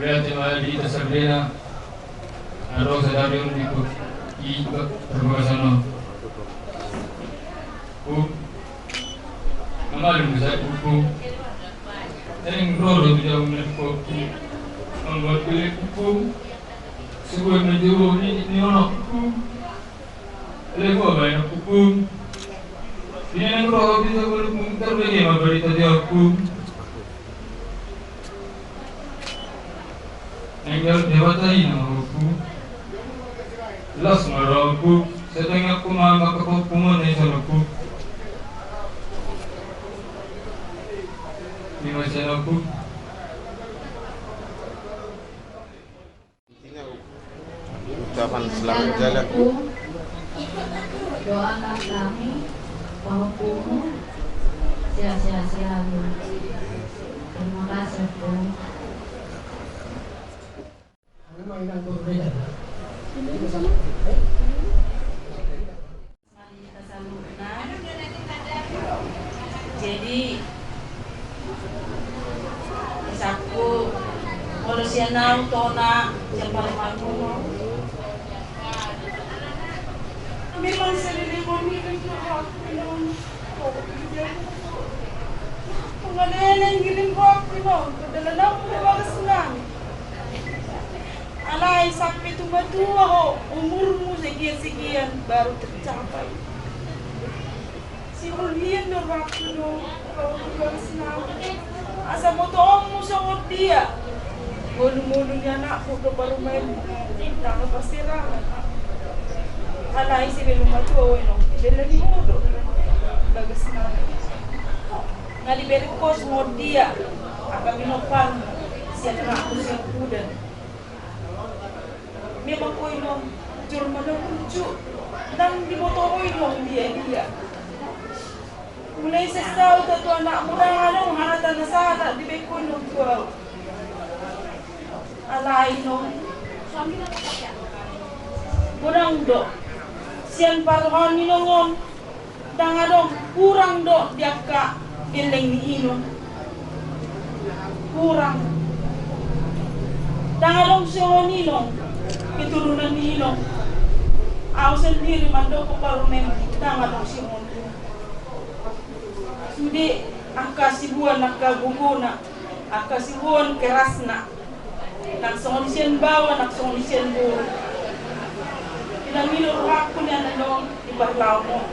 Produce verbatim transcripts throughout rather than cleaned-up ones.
Mauliate ma di hita saluhutna na ro sadari on di parbagas on. Ompung, na malum do sai ompung. Naeng ro do tu jabu na di kopi. Anggo tu ompung, sebut na jabu ni, ni ono ompung. Alai boha baen ompung. Di na naeng ro tu jabu ni ompung, tarbege ma barita di ompung. Naeng jalo Debata i nama ompung. Las ma roha ompung. Sai tangiangku ma angka pahompu on na dison ompung. Ima sian ompung. Ucapan selamat jalan. Doakan kami, pahompumu, sehat-sehat selalu. Terima kasih, Ompung. Mari kita saluhutna. Jadi, isakku, molo sian au tona, sian parumaenmu. Memang sering memang. Pengalele ngirim rohakku non, perdalananmu di bagas nami. Alai sampe tumatua ho, umurmu sekian-sekian baru tercapai. Sihol hian do rohakku non, ro tu bagas nami. Asa botoonmu songon dia ngolu-ngolu ni anakmu dohot parumaenmu, ndang parserahan. Alai sebelum matua ho inong, dibelani ho do bagas nami. Nga dibereng ho songon dia angka pinomparmu sian anakmu sian Pudan. Memang ho inong jolma na burju, ndang diboto ho inong dia-dia. Mulai sian saut tu anakmu ndang adong hata na salah dibaen ho inong tu au. Alai inong, godang do sian parrohaon ni inong on. Ndang adong hurang do di angka gelleng ni inong. Hurang. Ndang adong songon inong keturunan ni inong. Au sendiri mandok parumaen, ndang adong songon inong. Sude angka siboan angka gogona, angka siboan kerasna. Nang songon i sian baoa, nang songon i sian boru. Inang i do rohangku nian annon di parlao on.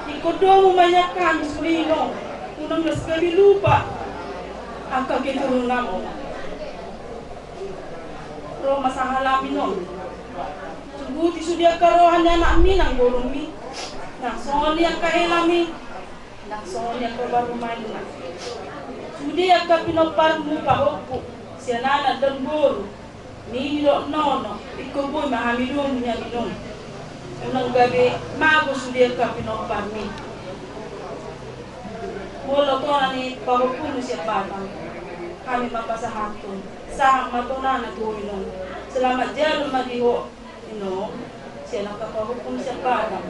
Ingkon domu ma nian hami sude inong, unang las hami lupa angka keturunanmu. Ro ma sahalami non. Subuti sude angka roha ni anakmi nang borumi. Nang songon i angka helami. Nang songon i angka parumaenna. Sude angka pinomparmu pahompu, sian anak dan boru, nini dohot nono, ingkon boi ma hami domu nian inong. Unang gabe mago sude angka pinomparmi. Molo tona ni pahompumu sian Batam, hami ma pasahathon. Sahang ma tonana tu ho inong. Selamat jalo ma di ho. Inong, sian angka pahompum sian Batam.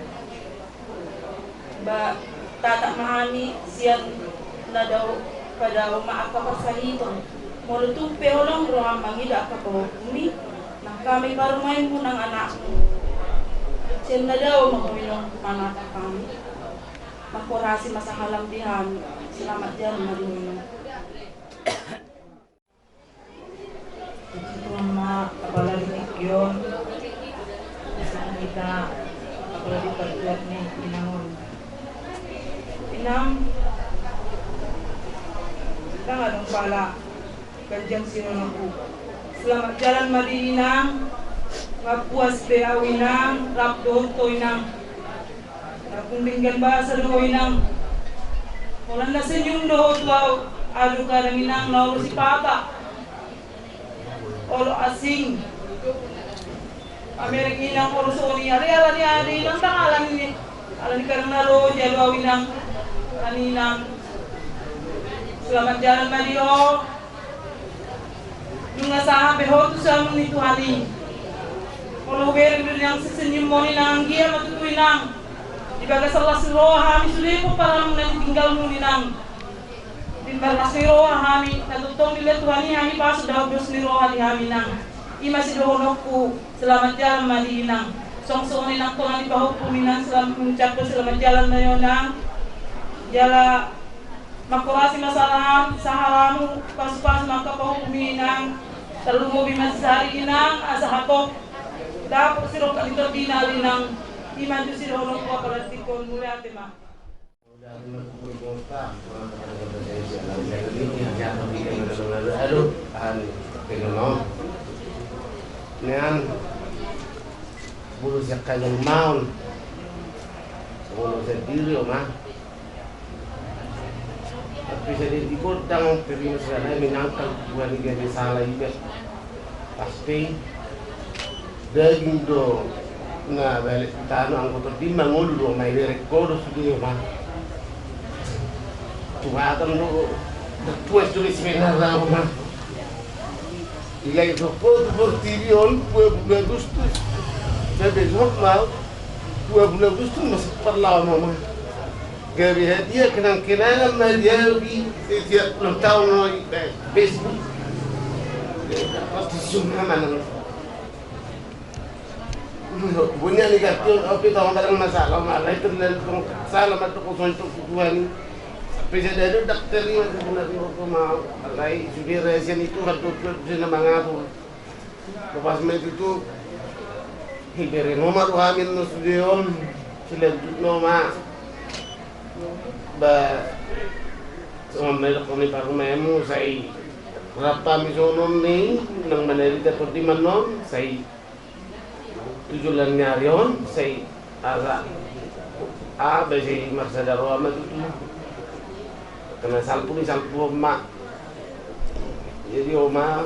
Ba, tatap ma hami sian na dao, padao ma angka parsahiton. Molo tung pe holong roham mangido angka pahompumi, nang hami parumaenmu nang anakmu. Sian na dao ma ho inong manatap hami. Mangkorasi ma sahalam di hami. Selamat jalo ma di ho inong. Puji Tuhan ma, apala di tingki on, bisa hita, apala di partuat ni inang on. Inang, ndang adong pala ganjang sian ho. Selamat jalan ma di inang, nga puas be au inang, rap dohot ho inang. Rap denggan basa do ho inang. Holan na senyum do ho tu au. Aduh, kadang inang na olo sipata. Olo asing. Pamereng inang olo songon i, alai ala ni aha do inang, ndang ala ni, ala ni kadang na loja do au inang. Ala ni inang. Selamat jalan ma di ho. Nunga sahat be ho tu siamun ni Tuhan i. Molo hubereng do inang sisenyumon i inang, anggiat ma tutu inang di bagasan las ni roha hami sude pomparanmu na tinggalmu inang. Di Marlas ni roha hami, na tongtong dilehon Tuhan i hami pasu dohot dos ni roha di hami, Inang. I ma sidohononku, selamat jalan ma di, Inang. Songon songon i nang tong na dipahophumi, Inang, selam-, mengucapkan selamat jalan ma i, Inang. Jala mangkorasi ma sahalamu, sahalamu, pasu-pasu ma angka pahophumi, Inang. Tarlumobi ma sahali, Inang, asa hatop dapot sidok di tondina, Inang. I ma tu sidohononku, apala tingkon, mauliate ma. Nian, bulu sian kayu maon, bulu sendiri, Oma. Tapi saya di kota, Oma, terima kasih, menangkal buah di gawe salah iba. Pasti daging do na balik tano, anggo tondi mangolu do, Oma, iberek ho do sude, Oma. Tuatan do, tuat do sebenarna, Oma. Ilai do ho tu portibi on dua puluh Agustus. Sampe dua puluh Agustus masuk parlawan, Oma. Gabe hadiah kenang-kenangan ma dia di setiap ulang tahun, Oma, di Facebook. Pasti semua mana. Bunia ni kartion, oke, tong barang masalah, malah itu dan tong salah, mata kosong itu kebutuhan. Sampai saya dari dokter ini sebenarnya aku mau, alai sudah rahasia itu kan dokter bisa mengatur. Lepas main itu, ibere nomor hamin no sudah, Om, selanjutnya, Oma. Ba, sama merek kami parumaenmu, sai rap hami songon on ni, nang manarita tondi manon, sai tu joloan ni ari on, sai asa, ah, ba sai marsada roha ma tutu. Karena salpu ni salpu on ma. Jadi, Oma,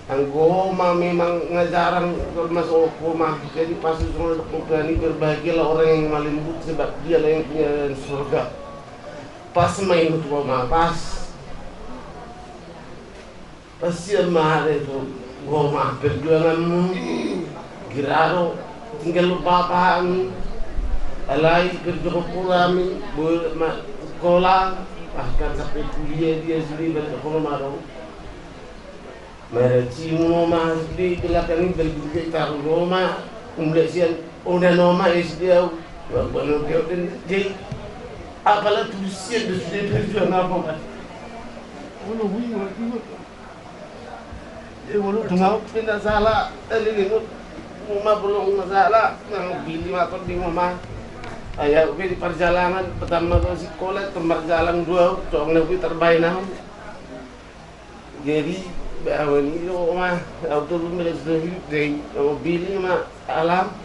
anggo ho ma memang nga jarang masuk ho ma, jadi pasti songon na dokkon Tuhan i, berbahagialah orang yang lemah lembut sebab dialah yang punya surga. Pas ma i tu ho ma, pas. Pas sian ma ada tu ho ma perjuanganmu. Gira do tinggal lupa apa hami. Alai perjuangan pura hami, boleh ma sekolah, bahkan sampai kuliah dia sudah banyak ho ma do. Merecimu ma di belakang i, bergurau taruh ho ma, umlek sian onan ho ma S D au. Wah, bano dia dan jadi apala tu sian dan sudah perjuangan apa, Mas? Olo, hui, hui, hui. Jadi olo, tungau, pindah salah, eh, ini, ini, ma bolong masalah, nang bili motor di rumah. Ayah, gue di perjalanan, pertama ke sekolah, tempat jalan dua, cong, gue terbaik, nah. Jadi, bawa ni lo ma, au tu rumah dari, dari, au bili ma, alam.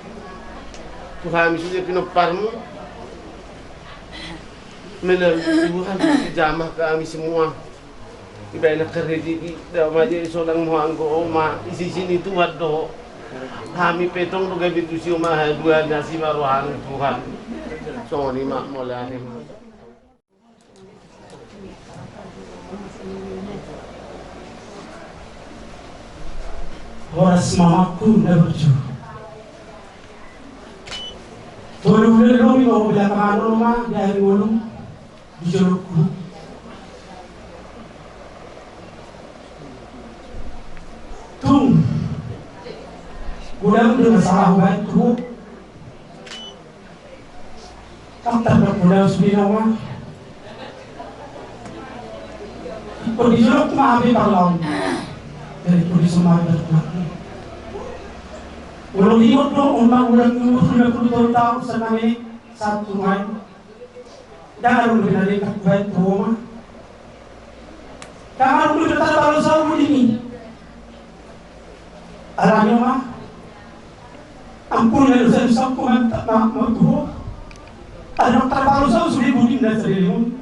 Tu hami sudah pinomparmu. Melalui Tuhan, jamah kami semua. Iba enak kerja di, da ma jadi solang mo anggo ho ma, isi sini Tuhan do. Hami pe tong do gabe tusi ho ma, dua nasi ma rohana Tuhan. Songon i ma, mauliate ma. Horas ma amangku na burju. Tolu bulan lobi ma ho belakangan on ma di ari ngolum di jolongku. Tung godang do na salah hubaen tu ho. Kan tardok muna sude nama. Ingkon di jolongku ma hape parlaon. Jadi ingkon di son ma hape parlaon. Ulang ingot do, on ma ulang ingot, lima puluh tolu taon, sename satu mai. Ndang adong dope na denggan hubaen tu ho ma. Ndang adong dope tarbalos au boti ni. Alani ma. Ampun na dosa-dosangku ma, ma, ma tu ho. Ndang tarbalos au sude boti na sadarion.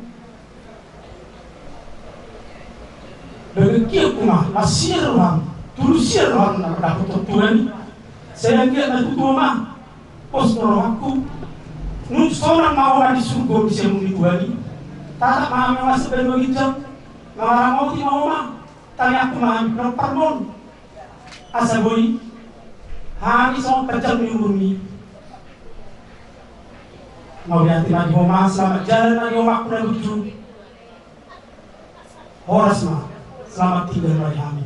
Bagak ia ku ma, na siar roham, tulus siar roham na mandapothon Tuhan i. Sai anggiat na tutu ma pos ni rohangku. Nunga sonang ma ho di surgo di siamun ni Tuhan i. Tatap ma hami masa baru ginjang. Mangaramoti ma ho ma. Tangiangku ma hami pinomparmon. Asa boi hami songon panjang ni umurmi. Mauliate ma di ho ma, selamat jalan ma di ho ma, Omak na burju. Horas ma, selamat tinggal ma di hami.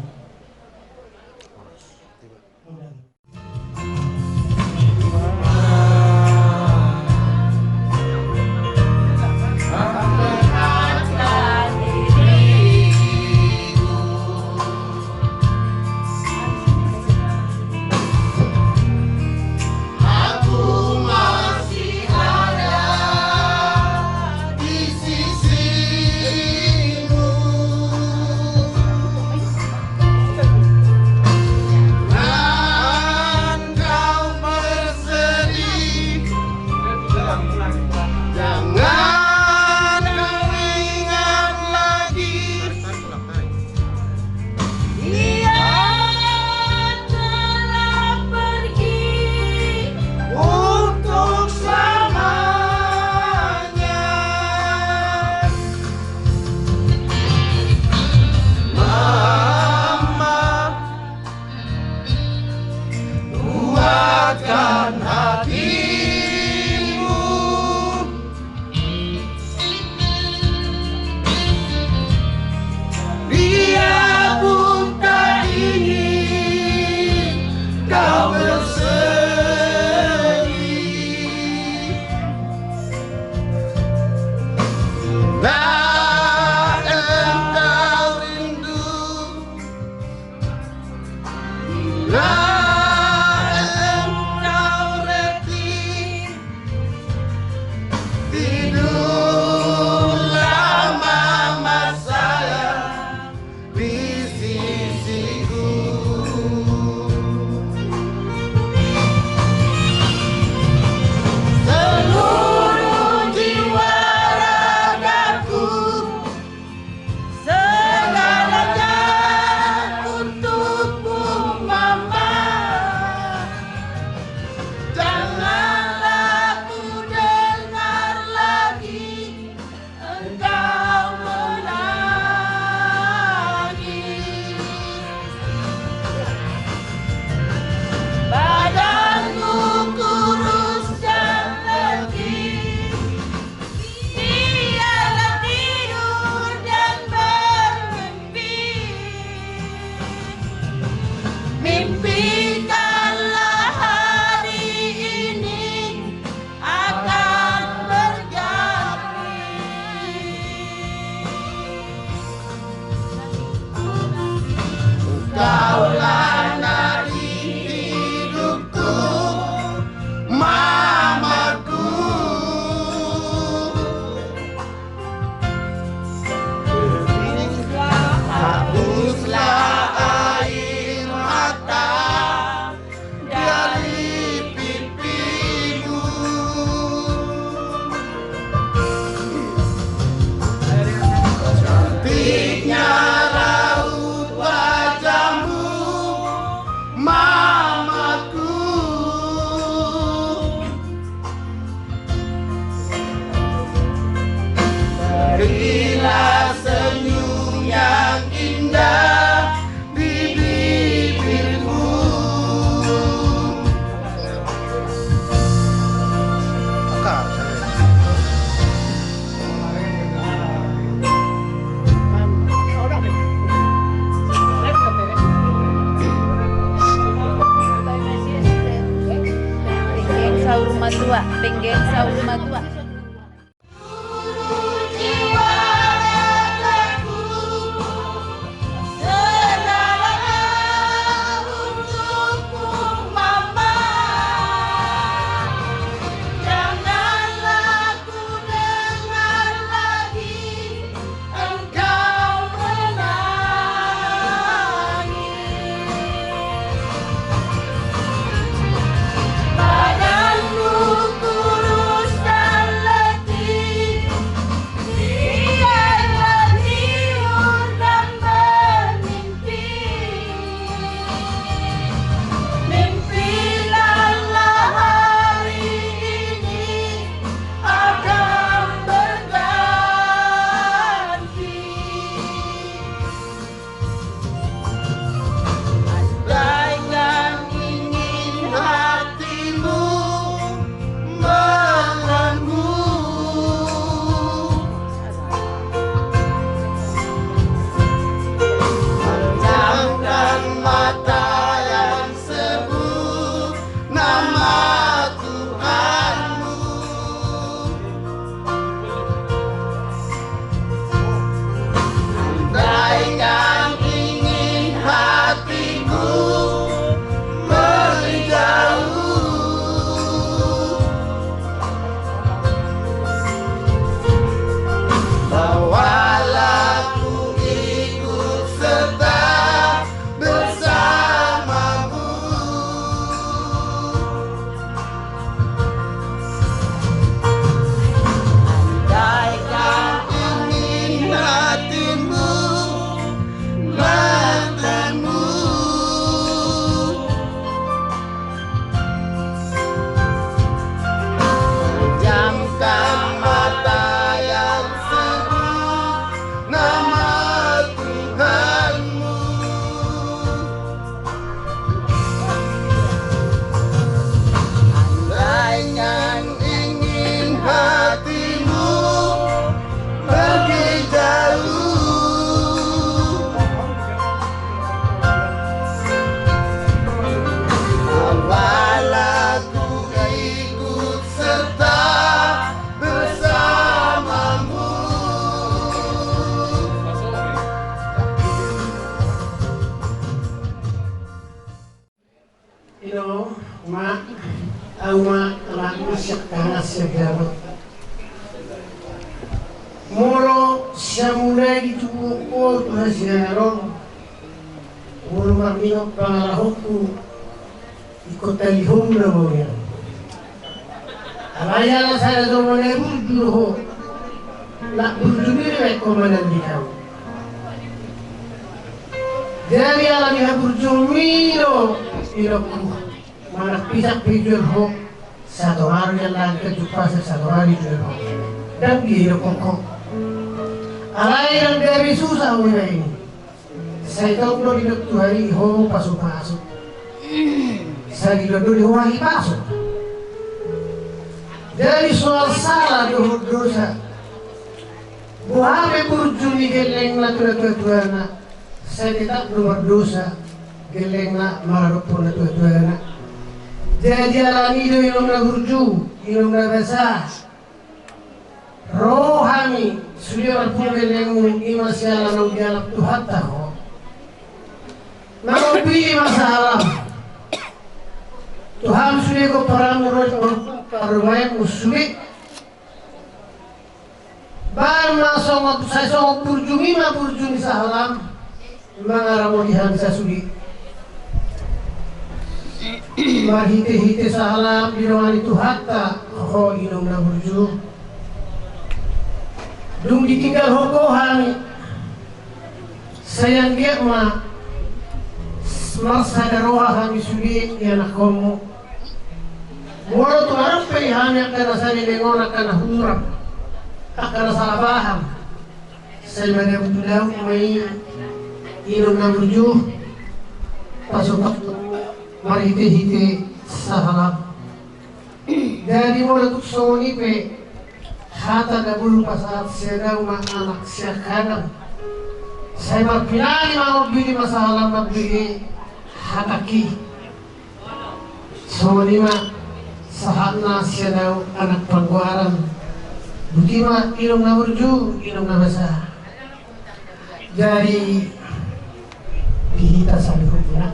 Jangan kau ingat lagi. Ia telah pergi untuk selamanya. Mama, kuatkan hatimu. Dia pun tak ingin kau bersedih. Bila engkau rindu, bila engkau letih, tidurlah mama sayang di sisiku. Seluruh jiwa ragaku, segalanya untukmu, Mama. Janganlah ku dengar lagi engkau menangis. Badanmu kurus dan letih. Biarlah tidur dan bermimpi. Mimpikanlah hari ini akan berganti. Kaulah nadi hidupku, mamaku. Hapuslah air mata dari pipimu. Cantiknya raut wajahmu, mamaku. Berilah senyum yang indah di bibirmu. Penggeng saur matua, penggeng saur matua. Engkau menangis. Badanmu kurus dan Sian tangan sian jama. Molo sian mulai di tubuhon ho tu hasiangan on, molo marningot pangalahonku, ingkon talihon na maulian. Alai ala sada jolma na burju do ho, na burju ni do ingkon manandihon. Jadi ala ni haburjuonmi do, inongku, manang pisang pe jual ho, satonga do i, alai angka jumpasa satonga do i jual ho. Ndang diidokkon ho. Alai ndang gabe susah ho iba i. Sai tong do didok Tuhan i ho pasupasu. Sai didok do di ho hahipason. Jadi soal sala dohot dosa, boha pe burju ni gellengna tu natuatuana, sai tetap do mardosa gellengna maradophon natuatuana. Jadi ala ni i do inong na burju, inong na basa, ro hami sude marpungu gellengmu, i ma siala naung dialap Tuhanta ho. Mangombili ma sahalam tu hami sude, gomparanmu dohot parrumaenmu sude. Baen ma songon, sai songon burjumi ma burju ni sahalam mangaramoti hami sasude. Marhitehite sahalam didongani Tuhanta ho inong na burju. Dung ditinggalhon ho hami, sai anggiat ma marsada roha hami sude ianakhonmu. Molo tung adong pe di hami angka na salelengon, angka na hurang, angka na salah paham, sai madabu tu daomu ma i, inong na burju, pasupasu marhitehite sahalam. Jadi molo tung songon i pe hata na boi hupasahat sian ahu ma anak siangkangan, sai marpinali mangombili ma sahalam mambege hatangki. Songon i ma sahatna sian ahu anak Panggoaran. Boti ma inong na burju, inong na basa. Jadi di hita saluhutna,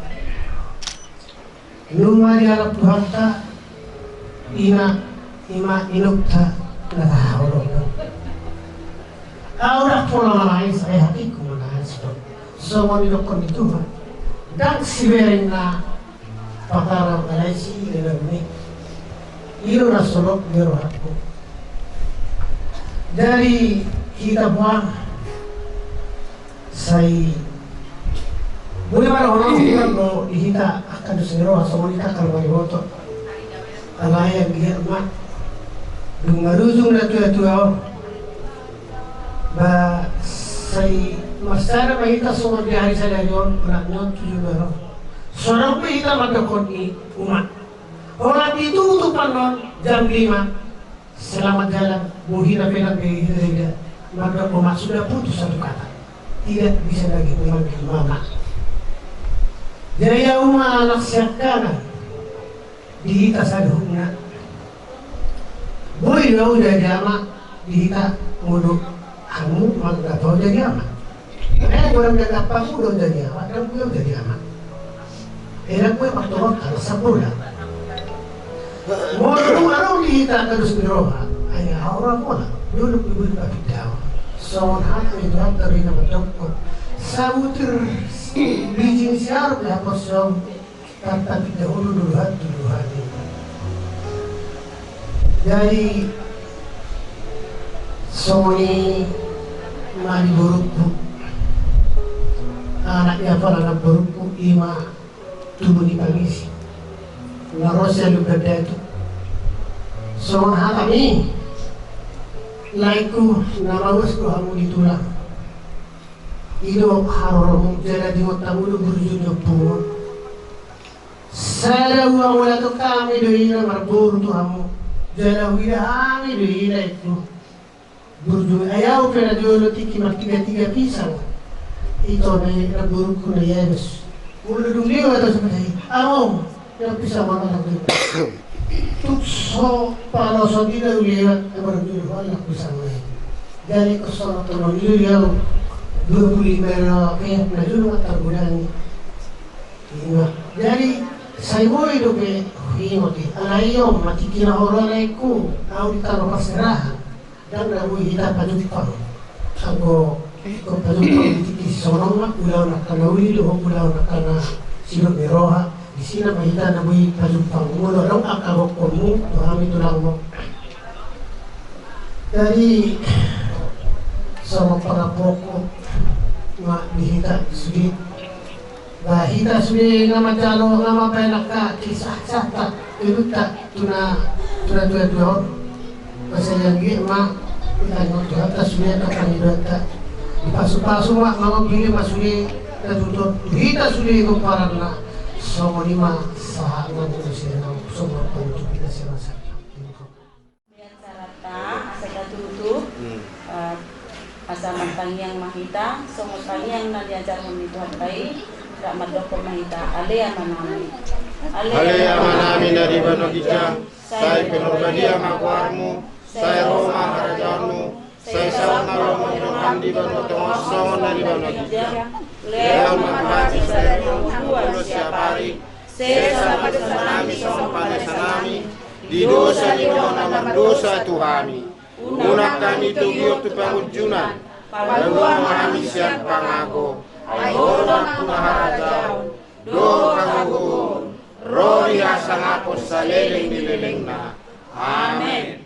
nunga dialap Tuhanta, i ma, i ma inongta na tahaholongan. Ahu ndang pola manangis, ai hatangku manangis do. Songon didokkon ni Tuhan, ndang sibereng na patarau alai silelengon ni. I do na solot di rohangku. Jadi hita boan, sai boi ma dohonon do di hita angka dos ni roha songon i, angka na mangihut. Alai anggiat ma dung marujung natuatua on, ba sai marsada ma hita songon di ari sadari on, olat ni on tu joloan on. So adong be hita mandokkon i umak. Olat ni tutupan on jam lima, selamat jalan, bohina pe ndang be hita ida. Mardok umak sudah putus satu kata. Tidak bisa lagi memanggil mama. Jadi ahu ma anak siangkangan di hita saluhutna. Boi do ahu jadi ama di hita, molo hamu manggap ahu jadi ama. Alai molo manggap hamu do jadi ama, ndang boi ahu jadi ama. Enak gue martongon anak sabola. Molo dung adong di hita angka dos ni roha, ai ahu ra molo, dung boi dipapinda ahu. Songon hata ni Tuhanta do i na mandokkon, sabutir biji ni siarup di haporseaon, tarpapinda olo do Tuhan tu Tuhan i. Jadi songon i ma di borungku. Anak ni apala na borungku i ma tubu ni pangisi na ro sian Lumban Datu. Songon hata ni laengku, na mauas do hamu di tulang. I do haroromu jala diingot hamu do burju ni ompungon. Sada ulaon mauliate hami do i na marboru tu hamu. Jala huida hami do i laengku. Burju, ai ahu pe na jolo tingki martigatiga pisang. Ito na i na borungku na i, ai dos. Molo dung lewat ahu sahat i, among, na pisang ma anak i. Tung so pala so dina ulewat, na baru dulu anak pisang na i. Jadi ingkon songon tong i do ahu. Dua puluh lima na pe na jolo ma targodani. Ima. Jadi Sai boi dope huingot i, alai on ma tingki na olo, alai ku, au di tano parserahan. Ndang na boi hita pajumpang. Anggo ingkon pajumpang di tingki songon on ma, ulaon angka na uli dohot ulaon angka na sidok ni roha, disi nama hita na boi pajumpang. Molo adong angka gokhonmu tu hami tulangmu tadi, songon pangapoku ma di hita sude. Ba hita sude nga manjalo, nga mambaen angka kisah sata, irunta tu na, tu na tua-tua on. Masa yang gie ma, hita ngot Tuhanta sude angka pangidoanta. Dipasu-pasu ma, nga mambege ma sude na tutu tu hita sude pomparanna. Songon i ma sahat na tu sirena, songon panutup hita sirena. Di acaranta, asa tatutup, eh, asa martangiang ma hita, songon tangiang na diajarhon ni Tuhanta i, rap mandokkon ma hita, Ale Amanami. Ale Amanami na di banua ginjang, sai pinarbadia ma goarmu, sai ro ma harajaonmu, sai saut ma lomo ni roham di banua tonga on songon na di banua ginjang. Lehon ma tu hami sadari on hangoluan siapari, sesa ma dosanami songon panesanami di dosa ni na mardosa tu hami. Unang hami togihon tu pangunjunan, palua ma hami sian pangago. Ai Ho do nampuna harajaon dohot hagogoon, ro di hasangapon saleleng ni lelengna. Amen.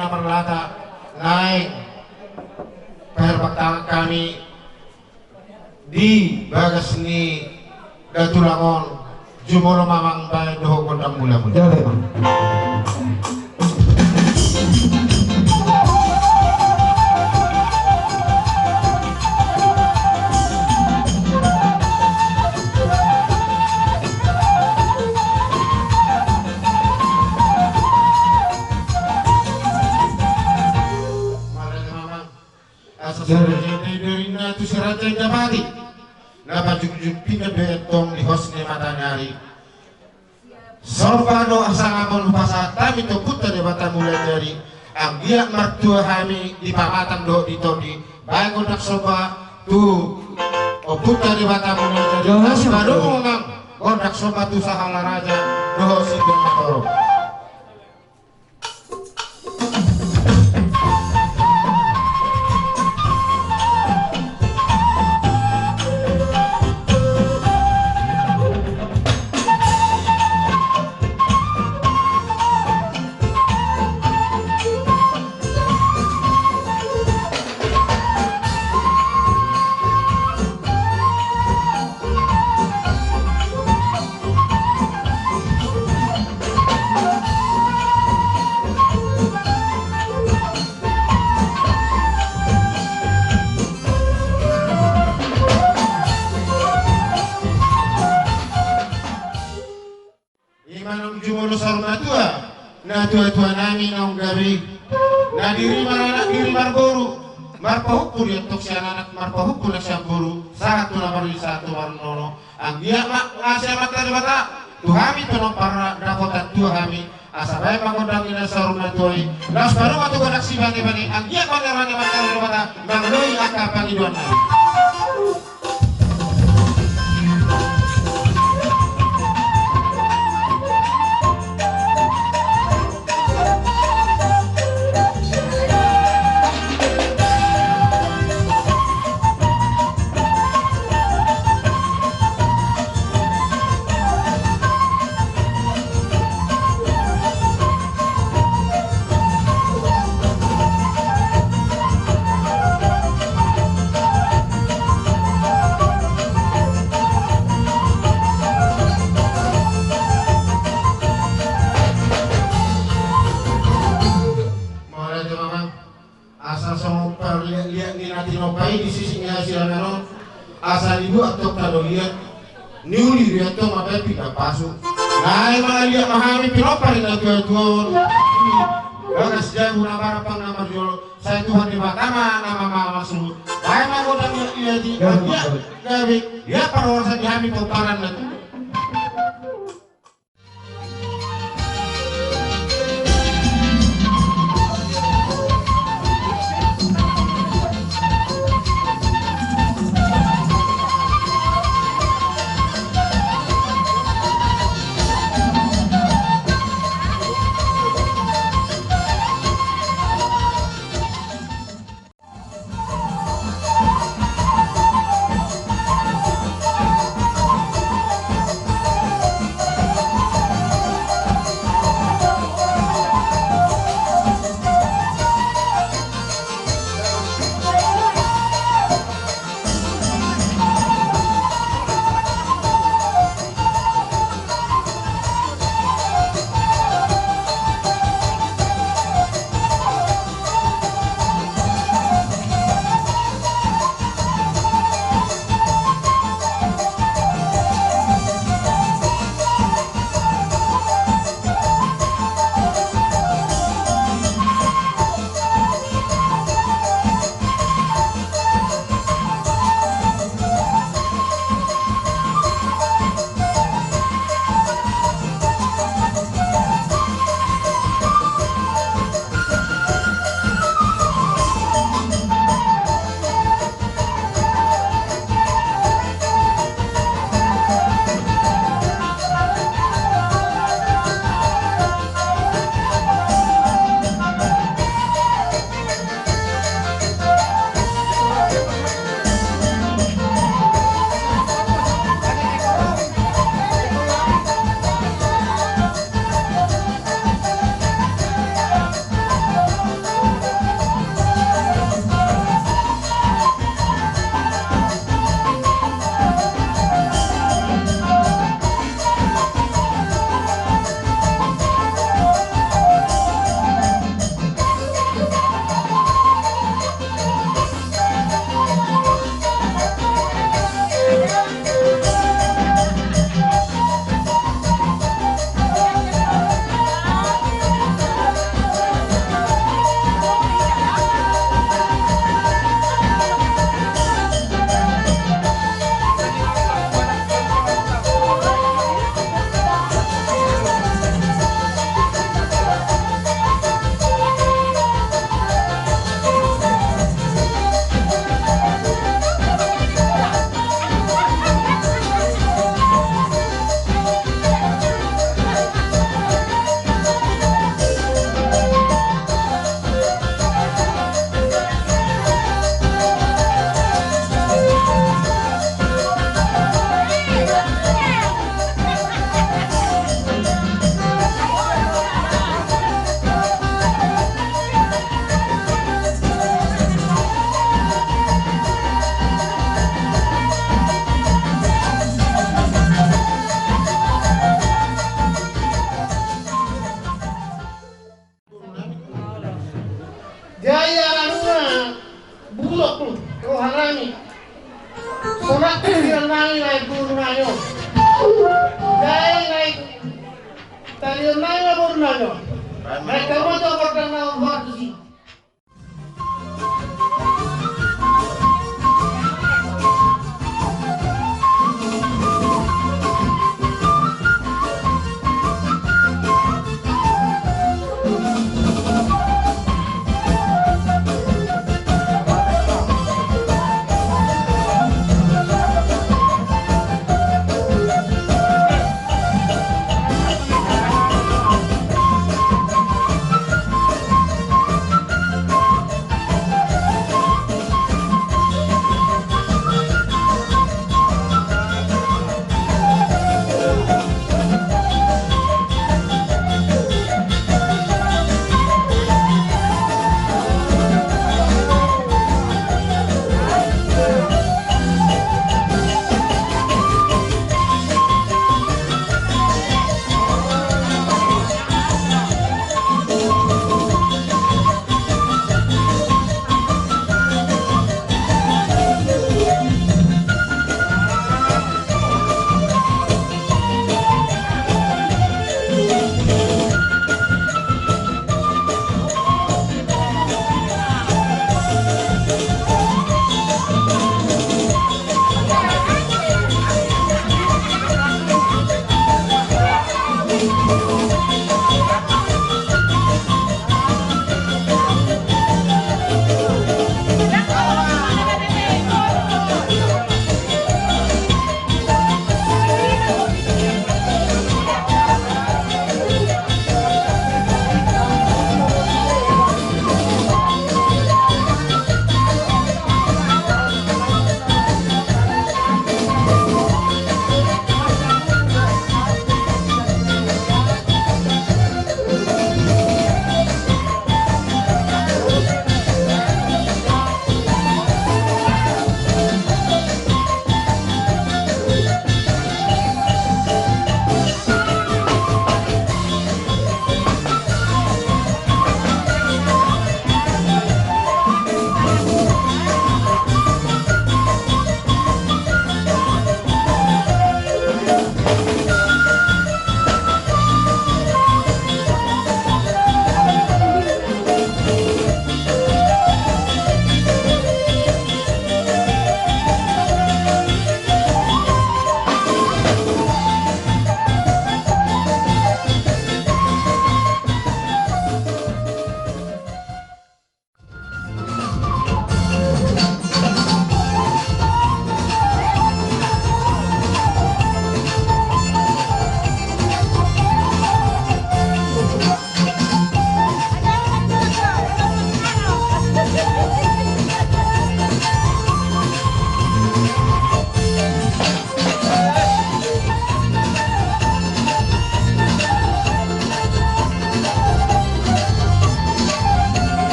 na marlata naeng paherbang tangan hami di bagas ni datulang on. Jumolo ma amang baen dohot gondang mula-mula. Gabe ma. Asa sirajai dari na tu sirajai dapati na pajugjug pinda be tong di hos ni mataniari. Somba do asa ngamon pasahat hami tu Ompunta Debata Mulajadi. Anggiat martua hami di pamatang dohot di tondi. Baen gondang somba tu Ompunta Debata Mulajadi. Las ma dohot gondang somba tu sahala raja dohot sitorop. Ima naung jumolo saur matua, natua-tua nami naung gabe i. Na diri maranak diri marboru, marpahompu di antong sian anak, marpahompu na sian boru, sahat tu na marli sahat tu marnono. Anggiat ma asi Amanta Debata tu hami pinompar na dapotan tua hami, asa baen ma gondang i na saur matua i. Laos padomu tu gondang sibane-bane, anggiat ma nirane Amanta Debata mangaloi angka pangidoan nami. Mauliate ma amang. Asa songon parliat-liat ni na tinompa i di sisik ni hasirangan on, asa dibuat tong tano liat ni uli di antong mambaen pinggan pasu. Naeng mangaliat ma hami pinompar ni natua-tua on. Bagas jabu na marapang na marjolo, sai Tuhan Debata ma na mamasuhut. Baen ma gondang liat-liat i, anggiat gabe, ia parhorasan di hami pomparan na tubu.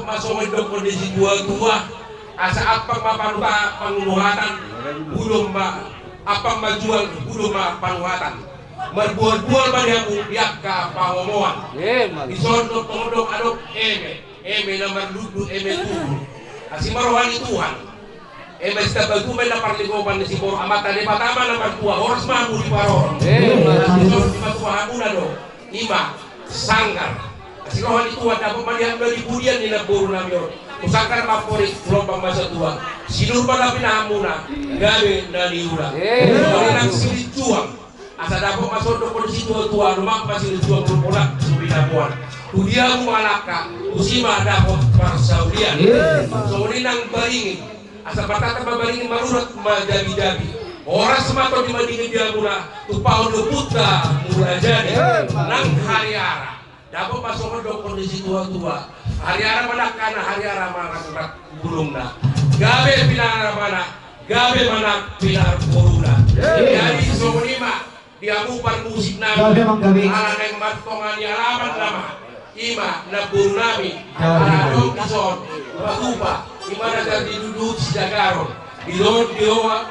Pasongon dokkon ni situatua, asa ampang ma panuha-, panuhatan, hudon ma, ampang ma jual, hudon ma panuhatan. Marbual-bual ma di hamu di angka pangomoan. Dison do tongtong adong eme, eme na marlundu, eme tubu. Asi ma roha ni Tuhan. Eme sitamba tu ma na parlinggoman ni siborok, Amanta Debata ma na martua, horas ma hamu diparorot. Dison dipatua hamuna do. Ima, sanggar. Asi roha ni Tuhan, dapot ma di hamu na di pudian ni namboru nami on. Tu sanggar ma amporik, tu lombang ma satua. Sinur ma na pinahanmuna, gabe na niula. Songon i nang silinjuang. Asa dapot ma songon dokkon ni situatua, lumak ma silinjuang, lumonak so binaboan. Tu dia hamu mangalangka, tusi ma dapot parsaulian. Songon i nang baringin. Asa martata ma baringin, marurat ma jabi-jabi. Horas ma tondi madingin di hamuna, tumpahon ni ompunta Mulajadi. Nang hariara. Dapot ma songon dokkon ni situatua. Hariara ma nang hana, hariara ma nang rap bulungna. Gabe pinarabana, gabe ma nang pinarboruna. Jadi songon i ma. Di hamu parmusik nami. Gabe, Amang, gabe. Ala naeng martonga ni alaman nama. Ima namboru nami. Gabe. Ala adong dison. Patupa. Ima na tar di dudu sijagaron. Dison dioa.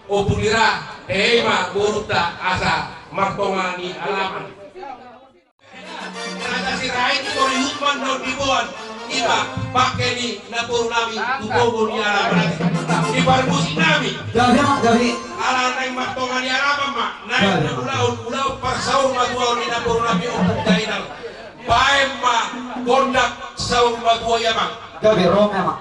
Ompung ira. Ima borunta asa martonga ni alaman. Raja Sirait di Torius mandok diboan. Ima, pake ni namboru nami, tu gogo ni alaman. Di parmusik nami. Gabe, Amang, gabe. Ala naeng martonga ni alaman ma. Naeng na ulaon, ulaon parsaur matua ni namboru nami, Ompung Jainal. Baen ma gondang saur matua i, Amang. Gabe, ro ma, Amang.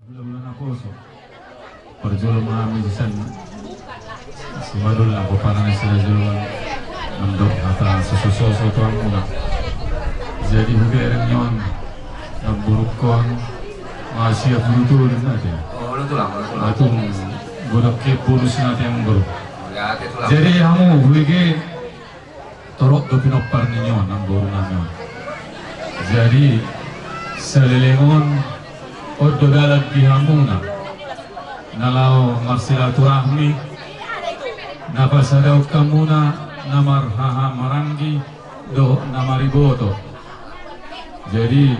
Hula-hula naposo. Parjolo ma hami sian Simadon, laho parange sila jolo. Mandok hata sosososo tu hamuna. Jadi hubereng ni on namborungkon, ma siap hula tulang ate. Oh, hula tulang, hula tulang. Atung godang ke bonus na ate, namboru. Oh, ya, ate tulang. Jadi hamu hubege torop do pinompar ni on, namboru nami on. Jadi Saleleng on, on do dalan di hamuna na laho marsilaturahmi, na pasadahon hamuna na marhahamaranggi dohot na mariboto. Jadi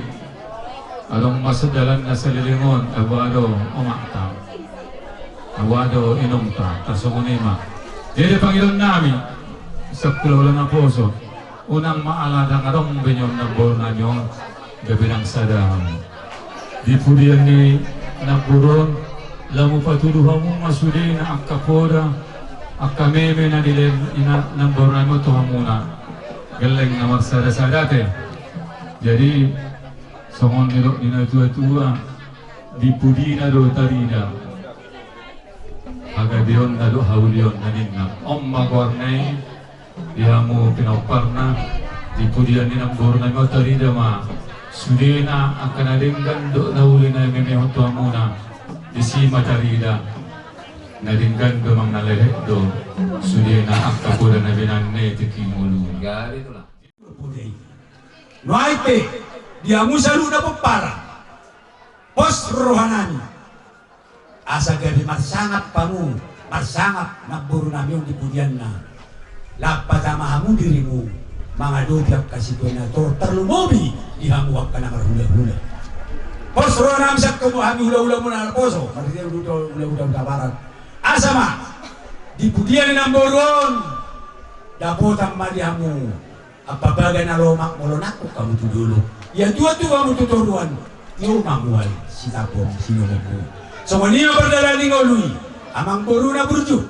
adong ma sian dalan na saleleng on, ai boha do omakta, ai boha do inongta, tarsongon i ma. Jadi pangidoan nami sian hulahula naposo, unang ma ala ndang adong be nion namboru nami on, gabe ndang sada hamu. Di pudian ni namboru on, lamu patudu hamu ma sudena angka poda, angka meme na dilehon ina namboru nami on tu hamuna. Gelleng na marsada-sada te. Jadi songon nidok ni natuatua, di pudina do tarida hagabeonna dohot haulionna ninna. On ma goarna i di hamu pinomparna, di pudian ni namboru nami on tarida ma sudena angka na denggan dohot na uli na memehon tu hamuna. Disi ma tarida na denggan do, manang na lehet do sudena angka poda na binahenna i tingki ngoluna. Nuaeng pe di hamu saluhutna pomparan, pos rohanami asa gabe marsangap hamu, marsangap namboru nami on di pudianna. Lam patama hamu dirimu mangadopi angka situan na torop, tarlumobi di hamu angka na marhulahula. Pos rohanami sian hamu, hami hulahulamuna naposo, marhite hulahula Hutabarat, asa ma di pudian ni namboru on dapotan ma di hamu ambabaga na lomak molo nangkok hamu tu dolok, ia tuatua hamu tu toruan, i ma mual sitapon sinongonmu. Songon i ma pardalanan ni ngolu i, amangboru na burju.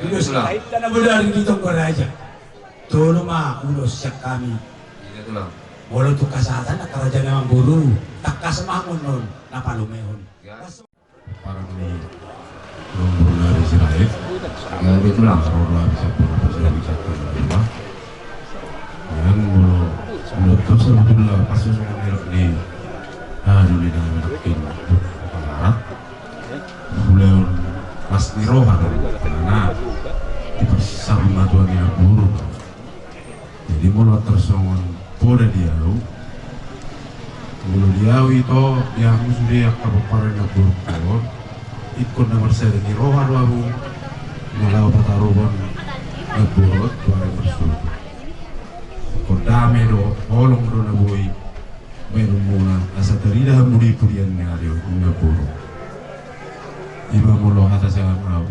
Ulos, Tulang. Tainta na bodari di tonggo raja. Tolu ma ulos sian hami. Iya, Tulang. Molo tung hasahatan angka raja ni amangboru, tangkas ma hamu annon na palumehon. Iya. Parang ni Rombongan Sirait. Iya, betul lah. Roda bisa pun bisa bisa pun. Yang molo, molo tu sebetulnya pas yang ngelak ni. Ah, dulu dah ngelak ni. Barat. Bulan pas ni roha dari. Nah, di pas sama tuan yang buruk. Jadi molo tarsongon poda di ahu, molo di ahu ito, di hamu sude angka pomparan ni namboru on, ingkon na marsada ni roha do hamu na laho pataruhon namboru on tu ari marsogot. Ingkon dame do, holong do na boi baenonmuna, asa tarida hamu di pudian ni ari on namboru. I ma molo hata sian ahu.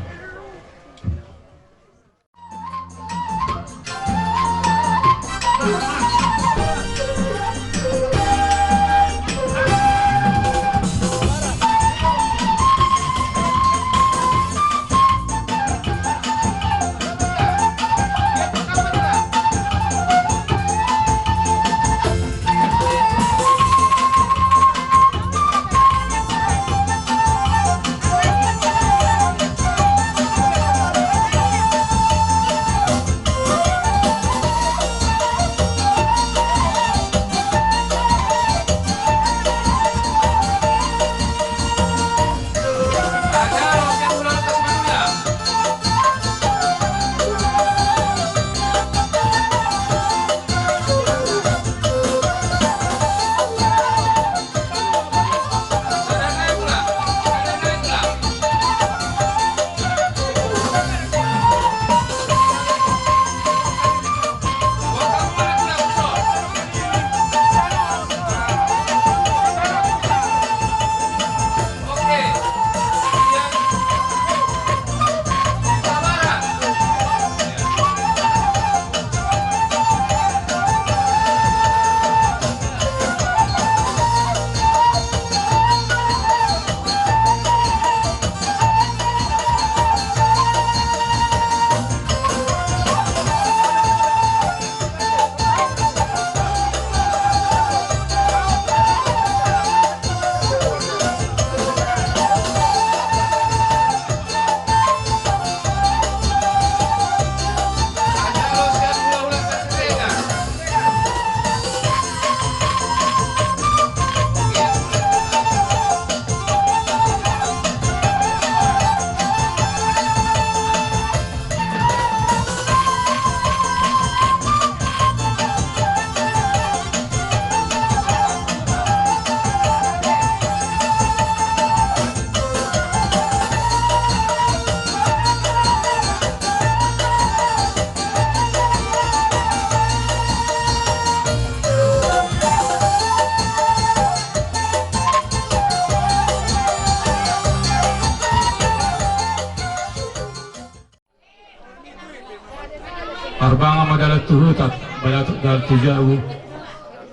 Tu huta, balatuk dohot tu jabu.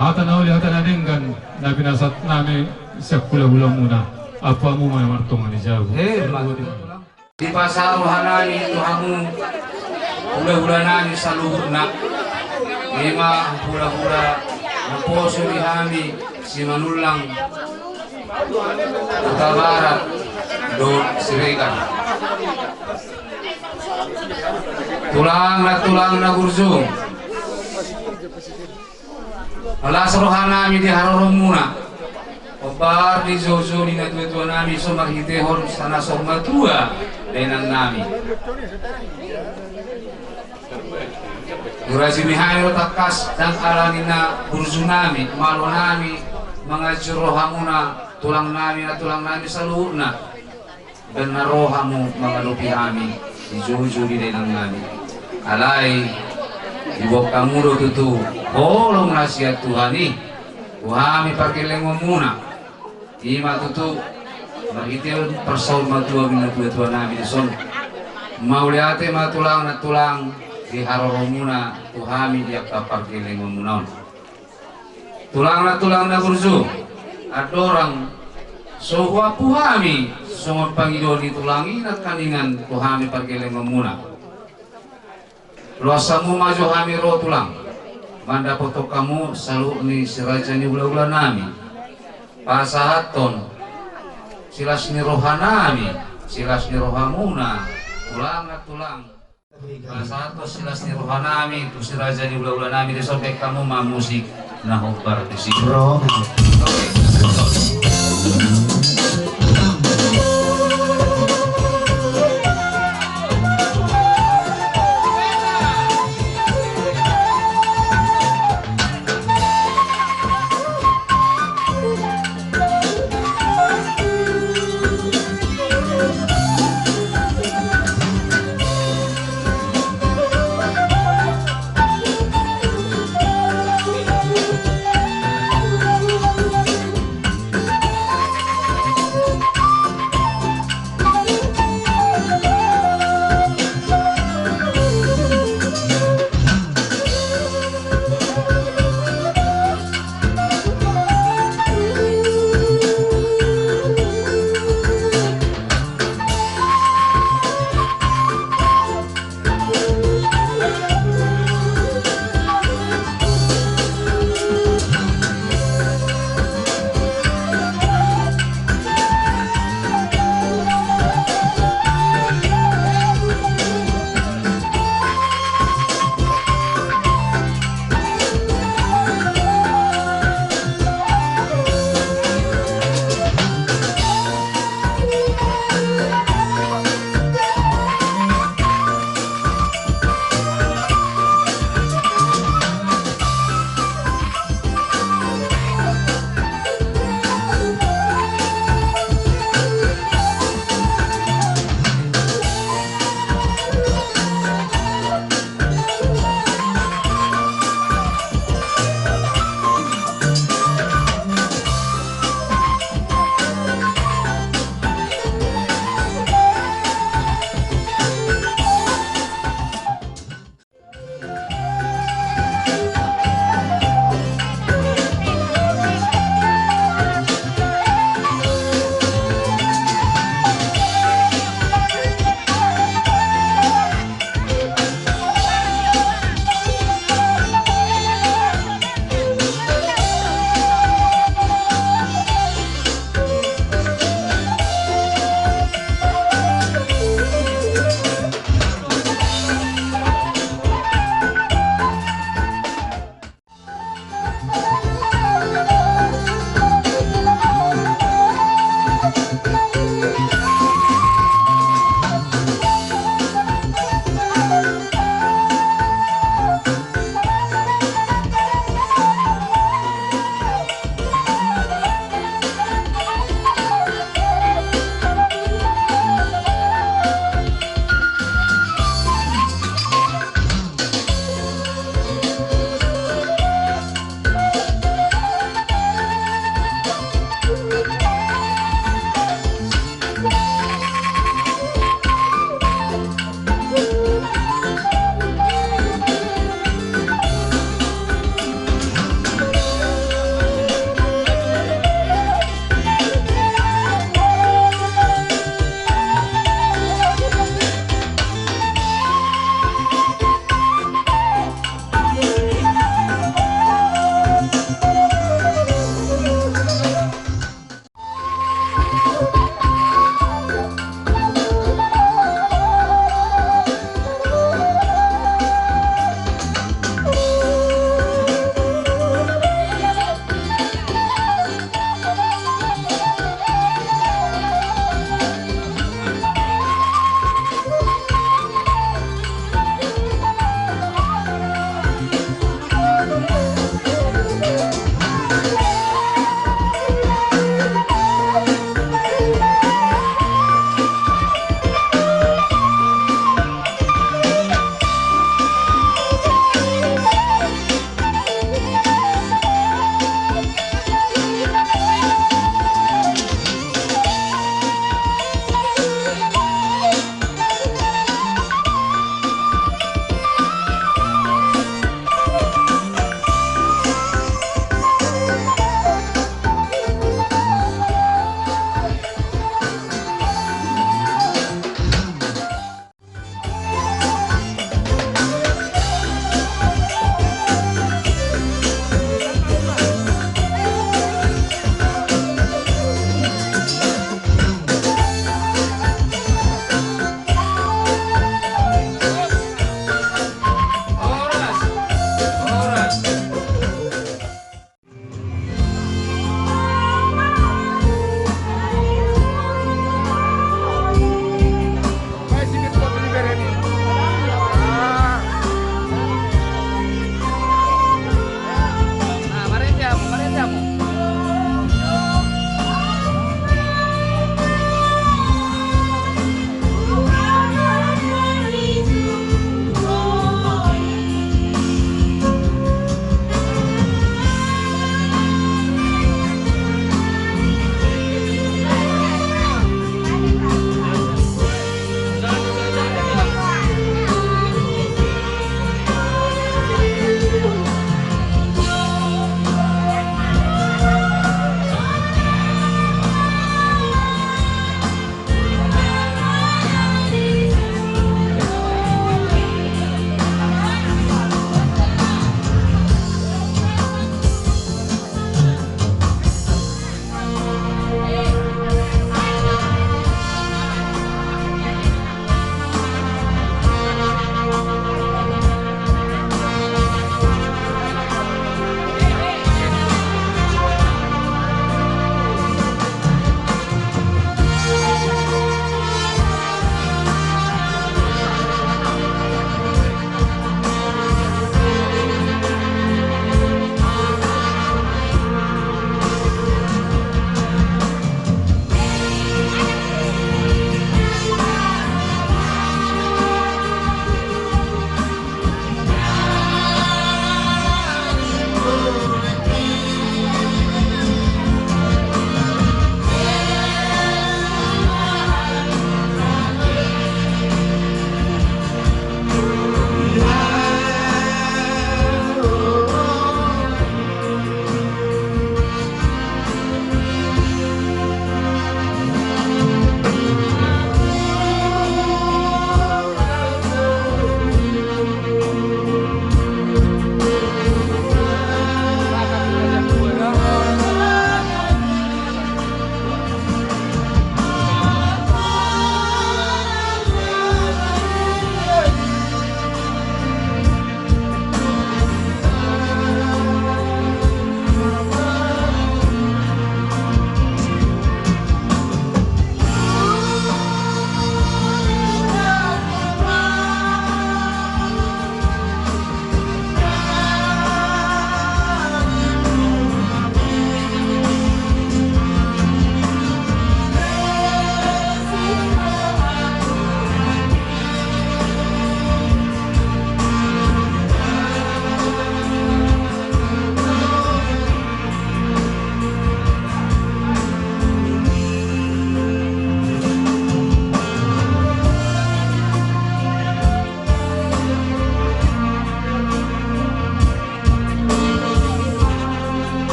Hata na uli, hata na denggan na pinasahat nami sian hulahulamuna. Apuamu ma na martonga ni jabu. Eh, mantap. Dipasahat roha nami tu hamu hulahula nami saluhutna. I ma hulahula naposo di hami Simanullang, Hutabarat dohot Siregar. Tulang na, tulang na burju. Las roha nami di haroromuna. Hombar di joujou ni natuatua nami, so marhitehon na saur matua dainang nami. Hurajumi hami do tangkas, ndang alani na burju nami, malo nami manganjur rohamuna, tulang nami, na tulang nami saluhutna. Baen na ro hamu mangadopi hami di joujou ni dainang nami. Alai diboan hamu do tutu holong na sian Tuhan i tu hami pargellengonmuna. I ma tutu marhitehon parsaur matua ni natuatua nami dison. Mauliate ma tulang na tulang di haroromuna tu hami di angka pargellengonmuna on. Tulang na, tulang na burju, andorang so huampu hami songon pangidoan ni tulang i nangkiningan tu hami pargellengonmuna. Loas hamu ma jo hami ro tulang, mandapothon hamu saluhut ni si raja ni hulahula nami, pasahathon silas ni roha nami, silas ni rohamuna, tulang na tulang. Pasahathon silas ni roha nami tu si raja ni hulahula nami dison, baen hamu ma musik na hombar disi.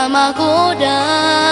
magodang.